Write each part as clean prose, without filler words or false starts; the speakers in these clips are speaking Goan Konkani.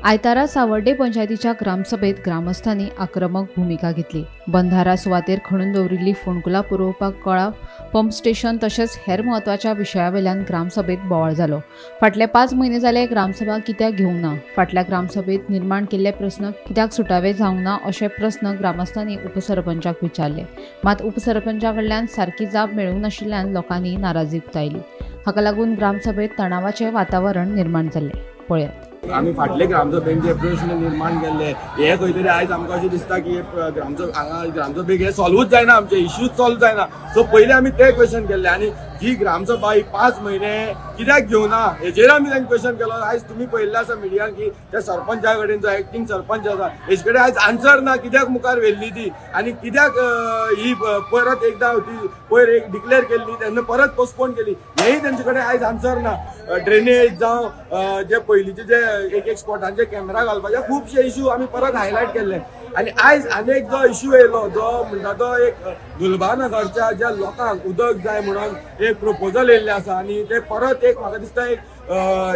आयतारा सावर्डे पंचायतीच्या ग्रामसभेत ग्रामस्थांनी आक्रमक भुमिका घेतली. बंधारा सुवातेर खणून दवरिल्ली फोंडकुलां पुरोवपाक कळाव, पंप स्टेशन तशेंच हेर म्हत्वाच्या विशयावेल्यान ग्रामसभेत बोवाळ जालो. फाटले 5 म्हयने जाले ग्रामसभा कित्याक घेवंक ना, फाटल्या ग्रामसभेत निर्माण केल्ले प्रस्न कित्याक सुटावे जावंक ना अशे प्रस्न ग्रामस्थांनी उपसरपंचाक विचारले. मात उपसरपंचा कडल्यान सारकी जाप मेळूंक नाशिल्ल्यान लोकांनी नाराजी उक्तायली. हाका लागून ग्रामसभेत तणावाचें वातावरण निर्माण जाल्लें. पळयात. आमी फाटले ग्रामसभेन जे प्रश्न निर्माण केल्ले हे खंय तरी आयज आमकां अशें दिसता की ग्रामसभा हांगा ग्रामसभेक हे सॉल्वूच जायना, आमचे इश्यूज सॉल्व जायना. सो पयले आमी ते क्वेश्चन केल्ले आनी जी ग्रामसभा ही 5 म्हयने कित्याक घेवना हेजेर आमी तांकां क्वेश्चन केलो. आयज तुमी पळयल्लें आसा मिडियान की त्या सरपंचा कडेन जो एक्टींग सरपंच आसा हेजे कडेन आयज आन्सर ना कित्याक मुखार व्हेल्ली ती आनी कित्याक ही परत एकदां ती पयर एक डिक्लेअर केल्ली तेन्ना परत पोस्टपोन केली, हेय तेंचे कडेन आयज आन्सर ना. ड्रेनेज जावं जे पयलींचे जे एक एक स्पॉटांचे कॅमेरा घालपाचे खुबशे इश्यू आमी परत हायलायट केल्ले. आनी आयज आनी एक जो इश्यू येयलो जो म्हणटा तो एक दुलबानगरच्या ज्या लोकांक उदक जाय म्हणून एक प्रपोजल येयल्लें आसा आनी ते परत एक म्हाका दिसता एक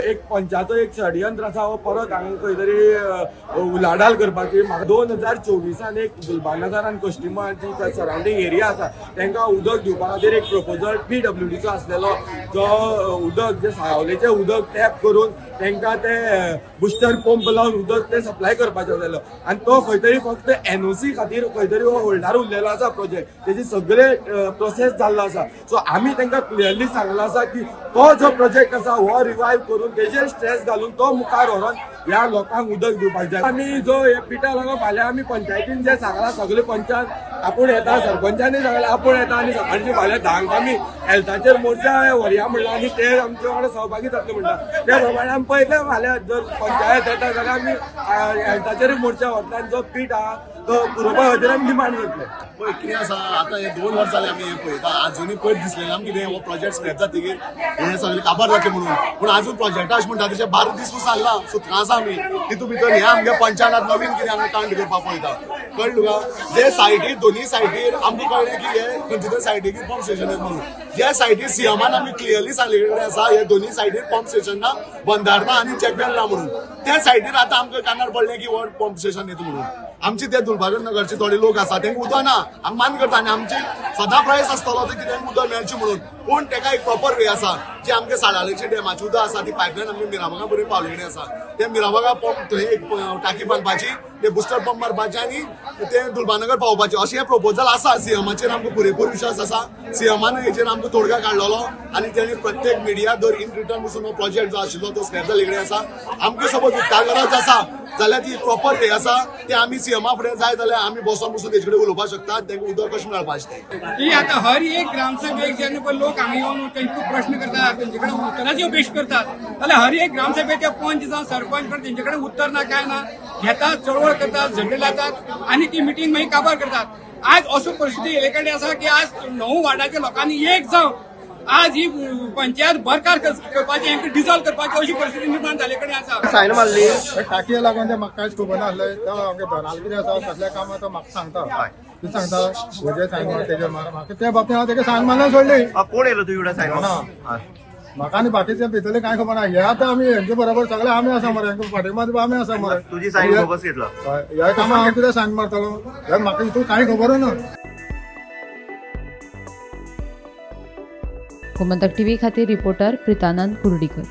एक पंचाचो एक षडयंत्र आसा हो परत हांगा खंय तरी उलाढाल करपाची. म्हाका 2024 एक दुलबानगर कस्टमर जी सरावंडींग एरिया आसा तांकां उदक दिवपा खातीर एक प्रपोजल PWDचो आसलेलो, जो उदक जे सावलेचें उदक टॅप करून तांकां ते बुस्टर पंप लावन उदक ते सप्लाय करपाचें आसलेलो आनी तो खंय तरी फक्त NOC खातीर खंय तरी हो होल्डार उरलेलो आसा प्रोजेक्ट, तेजी सगळे प्रोसेस जाल्लो आसा. सो आमी तांकां क्लियरली सांगलो आसा की तो जो प्रोजेक्ट आसा हो रिवायव करून तेजेर स्ट्रेस घालून तो मुखार व्हरोन ह्या लोकांक उदक दिवपाक जाय. आमी जो हे पिठा लागून फाल्यां आमी पंचायतीन जे सांगलां सगळे पंचान आपूण येता, सरपंचांनी सांगलां आपूण येता आनी सकाळची फाल्यां 10 आमी हेल्थाचेर मोर्चा व्हरया म्हणला आनी ते आमचे वांगडा सहभागी जातले म्हणटा. त्या प्रमाणे आमी पळयतले फाल्यां जर पंचायत येता जाल्यार आमी हेल्थाचेर मोर्चा व्हरता आनी जो पीठ आहा तो पुरोवपा खातीर आमी डिमांड करतले. पळय कितें आसा आतां हे 2 वर्स जाले आमी हें पळयता, आजुनूय पयर दिसलें आमकां कितें हो प्रोजेक्ट स्क्रॅप जातकीर हें सगळें काबार जातलें म्हणून, पूण आजून प्रोजेक्टा अशें म्हणटा तशें 12 दीस पसून चल्ला सुत्रां आसा आमी तितून भितर हें आमगे पंचायत नवीन कितें आमी कांड करपाक पळयता. कळ्ळें तुका? जे सायटीर दोनूय सायटीर आमकां कळ्ळें की हे खंयचे तरी सायटीक पंप स्टेशन म्हणून, ज्या सायटीर सीएमान आमी क्लियरली सांगले कडेन आसा हे दोनूय सायटीर पंप स्टेशन ना, बंधार ना आनी चेकवेल ना म्हणून, त्या सायटीर आतां आमकां कानार पडलें की हो पंप स्टेशन येता म्हणून. आमचे ते दुलबागर नगरचे थोडे लोक आसा तांकां उदक ना, आमी मान्य करता आनी आमचे सदां प्रयास आसतलो ते कितें उदक मेळचें म्हणून, पूण ताका एक प्रॉपर वे आसा. जे आमगे साडाळेचे डॅमाचें उदक आसा ती पायपलायन आमगे मिराबागा पर्यंत पावले कडेन आसा, ते मिराबागा पंप थंय एक टाकी बांदपाची, ते बुस्टर पंप मारपाचे आनी ते दुलबानगर पावोवपाचे अशें हें प्रपोजल आसा. सीएमाचेर आमकां पुरेपूर विश्वास आसा, सीएमान हेचेर आमकां तोडगा काडलेलो आनी तेणी प्रत्येक मिडिया दर इन रिटर्न पसून हो प्रोजेक्ट जो आशिल्लो तो स्क्रॅप जाल्ले कडेन आसा. आमकां समज उदका गरज आसा जाल्यार ती प्रॉपर वे आसा ते आमी सीएमा फुडें जाय जाल्यार आमी बसोन बसून तेजे कडेन उलोवपाक शकता, तांकां उदक कशें मेळपाचें तें. की आतां हर एक ग्रामसभेक जेन्ना पळय लोक हांगा येवन तांकां प्रश्न करतात, तेंचे कडेन उत्तराची अपेक्षा करतात, जाल्यार हर एक ग्रामसभेचे पंच जावं सरपंच कडेन तेंचे कडेन उत्तर ना काय ना घेतात, चळवळ करतात, झंडे लायतात आनी ती मिटींग मागीर काबार करतात. आज असो परिस्थिती येयले कडेन आसा की आज 9 वार्डाच्या लोकांनी एक जावन आज ही पंचायत बरखास्त करपाची, हांकां डिसॉल्व करपाची अशी परिस्थिती निर्माण जाल्ले कडेन आसा. सायन मारली टाकये लागून ते म्हाका कांयच खबर नासलें. तो आमगे दलाल कितें आसा कसल्या कामां तो म्हाका सांगता, तूं सांगता म्हजें सायन मार तेजेर मार, म्हाका त्या बाबतींत हांव तेका सायन मारल्यार सोडली. कोण येयलो तूं सायन? ना म्हाका आनी बाकीचे भितरले कांय खबर ना. हे आतां आमी हेंचे बरोबर सगळे आमी आसा मरे, हेंचे फाटीं मात आमी आसा मरे. तुजी सायन बोगस घेतला ह्या कामां हांव कितें सायन मारतलो, हे म्हाका हितून कांय खबर ना. गोमंतक टीव्ही खातीर रिपोर्टर प्रितानंद कुर्डीकर.